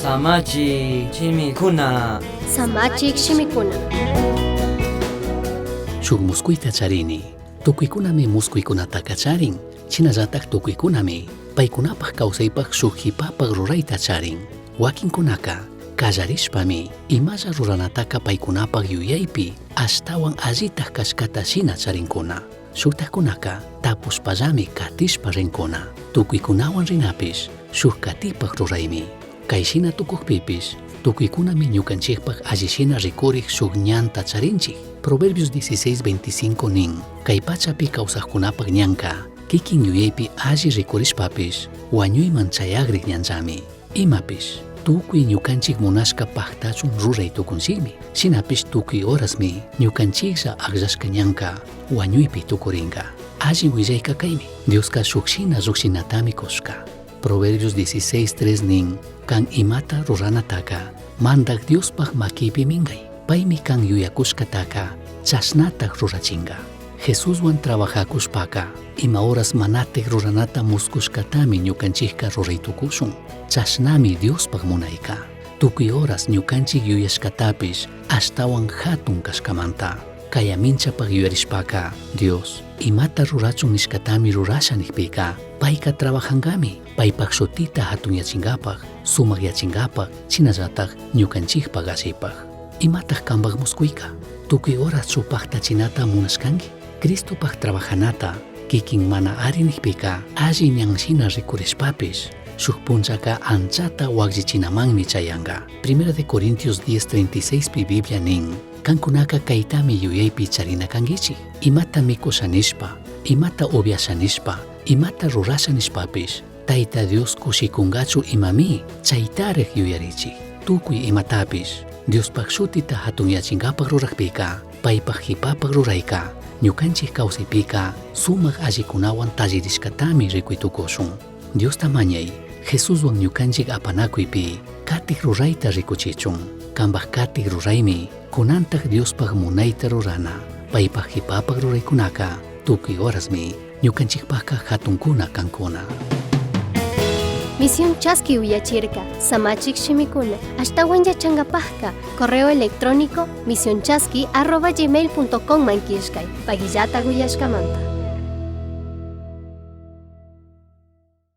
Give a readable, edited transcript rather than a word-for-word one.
Samachik shimikuna. Samachik shimikuna. Shuk muskuita charini. Tukuikunami muskuikunataka charin. Shinallatak tukuikunami paykunapak kawsaypak shuk hipapak rurayta charin. Wakinkunaka kallarishpami imalla ruranataka paykunapak yuyaypi ashtawan allitak kashkata shina charinkuna. Shuktakkunaka tapushpallami katishpa rinkuna. Tukuykunawan rinapish shuk katipak ruraymi. Kay shina tukukpipish tukuykunami ñukanchikpak alli shina rikurik shuk ñanta charinchik. Proverbios 16:25 nin, kay pachapi kawsakkunapak ñanka kikin yuyaypi alli rikurishpapish wañuyman chayagrik ñanllami. Imapish tukuy ñukanchik munashka paktachun ruray tukunchikmi. Shinapish tukuy horasmi ñukanchiklla akllashka ñanka wañuypi tukurinka. Alli willayka kaymi. Dioska shuk shina llukshinatami kushka. Proverbios 16:3 nin, kan imata ruranataka mandak Diospaj makipi minkay. Paymi kan yuyakushkataka chashnatak rurachinka. Jesuswan trabajakushpaka ima horas manatik ruranata muskushkatami ñukanchikka ruray tukushun. Chashnami Diospaj munayka. Tukuy horas ñukanchik yuyashkatapish ashtawan hatun kashkamanta. Kayaminchapaj yuyarishpaka Dios imata rurachun nishkatami rurasha nikpika payka trabajankami paypak shutita hatunyachinkapak sumakyachinkapak shinallatak ñukanchikpak allipaj. Imatak kanpak muskuyka? Tukuy horaschu paktachinata munashkanki? Cristopak trabajanata kikin mana ari nikpika alli ñan shina rikurishpapish shuk punchaka anchata wakllichinamanmi chayanka. Primera de Corintios 10:36 pi Biblia nin, kankunaka kaytami yuyaypi charina kankichik. Imata mikusha nishpa, imata upiasha nishpa, imata rurasha nishpapish, Tayta Dios kushikunkachu imami chaytarik yuyarichik. Tukuy imatapish Diospaj shutita hatunyachinkapak rurakpika, paypak hipapak rurayka, ñukanchik kawsaypika sumak allikunawan tallirishkatami rikuy tukushun. Diosta mañay, Jesuswan ñukanchik apanakuypi katik rurayta rikuchichun. Kanpak katik ruraymi kunantak Diospaj munayta rurana. Paypak hipapak ruraykunaka tukuy horasmi ñukanchikpakka hatunkuna kankuna. Misión Chaski uyachirka, Samachik shimikuna, ashtawan yachankapajka, correo electrónico misionchaski@gmail.com man killkay, pagillata uyashkamanta.